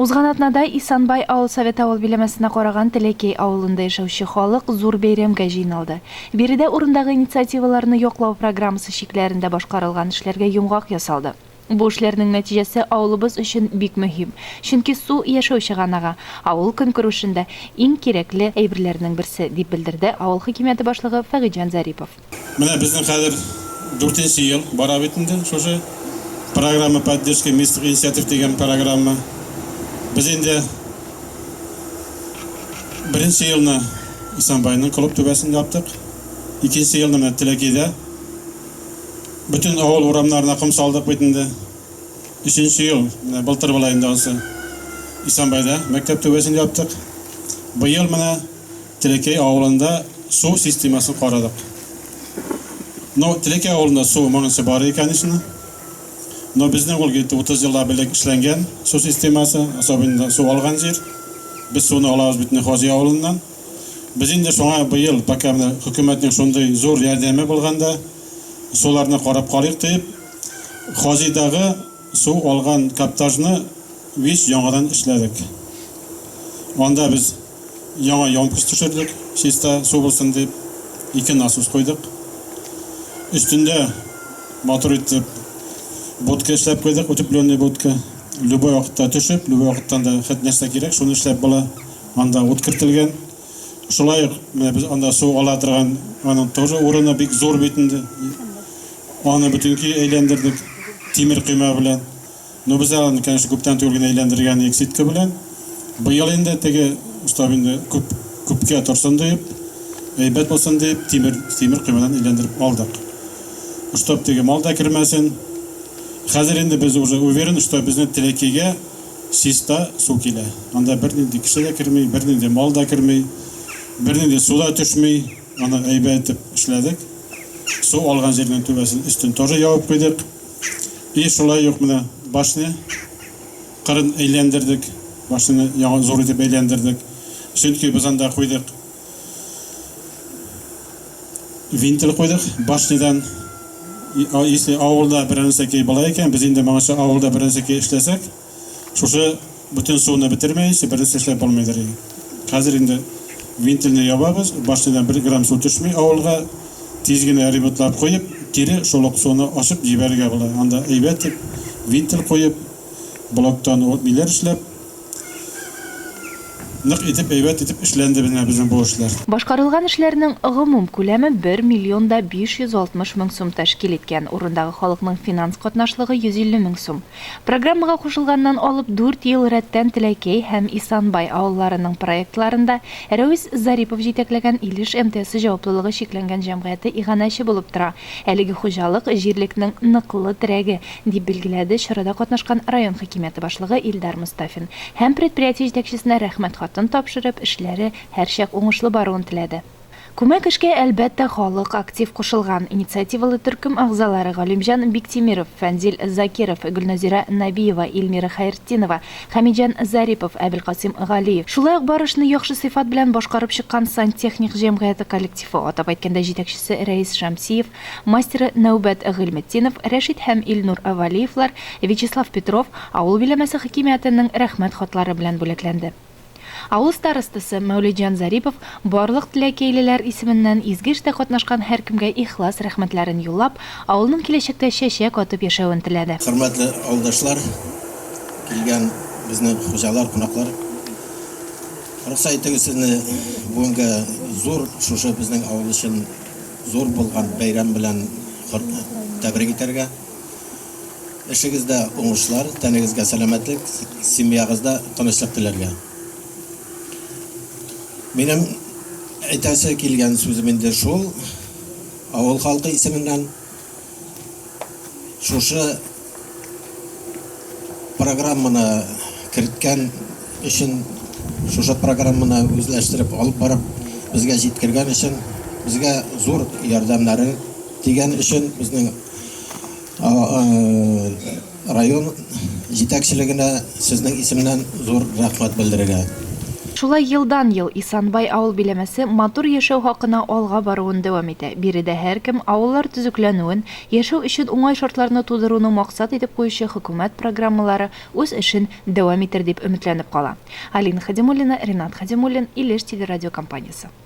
Узган атнада Исанбай авыл советы авыл биләмәсенә караган Теләкәй авылында яшәүче халык зур бәйрәмгә җыйналды. Биредә урындагы инициативаларны яклау программасы чикләрендә башкарылган эшләргә йомгак ясалды. Бу эшләрнең нәтиҗәсе авылыбыз өчен бик мөһим, чөнки су, яшәү чыганагы, авыл көнкүрешендә иң кирәкле әйберләрнең берсе, дип белдерде авыл хакимияте башлыгы Фәгыйтьҗан Зарипов. Менә безнең хәзер дүртенче ел бара бит инде шушы программа поддержки местных инициатив дигән программа. Без инде беренче елны Исанбайның клуб түбәсен яптык. Икенче елны менә Теләкидә бөтен авыл урамнарына ком салдык бит инде. Өченче ел, менә былтыр була инде ансы, Исанбайда мәктәп түбәсен яптык. Быел менә Телекәй авылында су системасын карадык. Но Телекәй авылында су моңынчы бар иде, конечно. Но безнең ул где-то 30 еллап элек эшләнгән су системасы, особенно су алган җир. Без суны алабыз бит инде Хаҗи авылыннан. Без инде шуңа быел, пока менә хөкүмәтнең шундый зур ярдәме булганда, суларны карап карыйк диеп, Хаҗидагы су алган каптажны весь яңадан эшләдек. Анда без Яңа емкость төшердек, чиста су булсын дип, ике насос куйдык. Өстендә матур итеп будка эшләп куйдык, утепленный будка. Любой вакытта төшеп, любой вакыттан да хет нәрсә кирәк, шуны эшләп була. Анда ут кертелгән. Шулай ук менә без анда су ала торган, аның тоже урыны бик зур бит инде. Аны бөтенки әйләндердек тимер койма белән. Ну, без аны, конечно, күптән түгел генә әйләндергән идек сетка белән. Быел инде теге устав инде күп күпкә торсын диеп, әйбәт булсын диеп, тимер тимер коймадан әйләндереп алдык. Чтоб теге мал да кермәсен. Хәзер инде без уже уверен, что безнең Теләкигә чиста су килә. Анда бернинди кеше дә керми, бернинди мал да керми, бернинди су да төшми. Аны әйбәт итеп эшләдек. Су алган җирнең түбәсен, өстен тоже ябып куйдык. И шулай ук менә башня кырын әйләндердек. Башняны яңа зур итеп әйләндердек. Чөнки без анда куйдык винтель куйдык башнядан. Если авылда берәр нәрсәкәй була икән, без инде моңача авылда берәр нәрсәкәй эшләсәк, Шушы бөтен суны бетермәенчә бернәрсә эшләп булмыйдыр иде. Хәзер инде винтельне ябабыз, башнядан бер грамм су төшми авылга, тиз генә ремонтлап куеп, кире шул ук суны ачып җибәрергә була. Анда әйбәт итеп винтель куеп, блоктан ниләр эшләп, нык итеп, әйбәт итеп эшләнде менә безнең бу эшләр. Башкарылган эшләрнең гомум күләме бер миллион да 560 мең сум тәшкил иткән, урындагы халыкның финанс катнашлыгы 150 мең сум. Программага кушылганнан алып дүрт ел рәттән Теләкәй һәм Исанбай авылларының проектларында Рәвис Зарипов җитәкләгән Илеш МТСы җаваплылыгы чикләнгән җәмгыяте иганәче булып тора. Әлеге хуҗалык, җирлекнең ныклы терәге, дип билгеләде чарада катнашкан район хакимияте башлыгы Илдар Мостафин һәм предприятие җитәкчесенә Рәхмәт хатын тапшырып, эшләре һәрчак уңышлы баруын теләде. Күмәк эшкә, әлбәттә, халык актив кушылган. Инициативалы төркем әгъзалары Галимҗан Биктимиров, Фәнзил Закиров, Гөлназирә Нәбиева, Илмира Хәертдинова, Хәмитҗан Зарипов, Әбелкасыйм Галиев, шулай ук бар эшне яхшы сыйфат белән башкарып чыккан Сантехник җәмгыяте коллективы, атап әйткәндә, җитәкчесе Рәис Шәмсиев, мастеры Нәүбәт Гыйльметдинов, Рәшит һәм Илнур Вәлиевлар, Вячеслав Петров авыл биләмәсе хакимиятенең Рәхмәт хатлары белән бүләкләнде. Авыл старостасы Мәүлетҗан Зарипов барлык теләкәйлеләр исеменнән изге эштә катнашкан һәркемгә ихлас рәхмәтләрен юллап, авылның киләчәктә чәчәк атып яшәвен теләде. Хөрмәтле авылдашлар, килгән безнең хуҗалар, кунаклар! Рөхсәт итегез сезне бүгенге зур, шушы безнең авыл өчен зур булган бәйрәм белән тәбрик итәргә. Эшегездә уңышлар, тәнегезгә сәламәтлек, семьягызда тынычлык теләргә. Минем әйтәсе килгән сүзем инде шул, авыл халкы исеменнән шушы программаны керткән өчен, шушы программаны үзләштереп алып барып, безгә җиткергән өчен, безгә зур ярдәмнәре тигән өчен безнең Район җитәкчелегенә сезнең исемнән зур рәхмәт белдерергә. Шулай елдан-ел Исанбай авыл биләмәсе матур яшәү хакына алга баруын дәвам итә. Биредә һәркем авыллар төзекләнүен, яшәү өчен уңай шартларны тудыруны максат итеп куючы хөкүмәт программалары үз эшен дәвам итер дип өметләнеп кала. Алина Хадимуллина, Ринат Хадимуллин, Илеш телерадиокомпаниясе.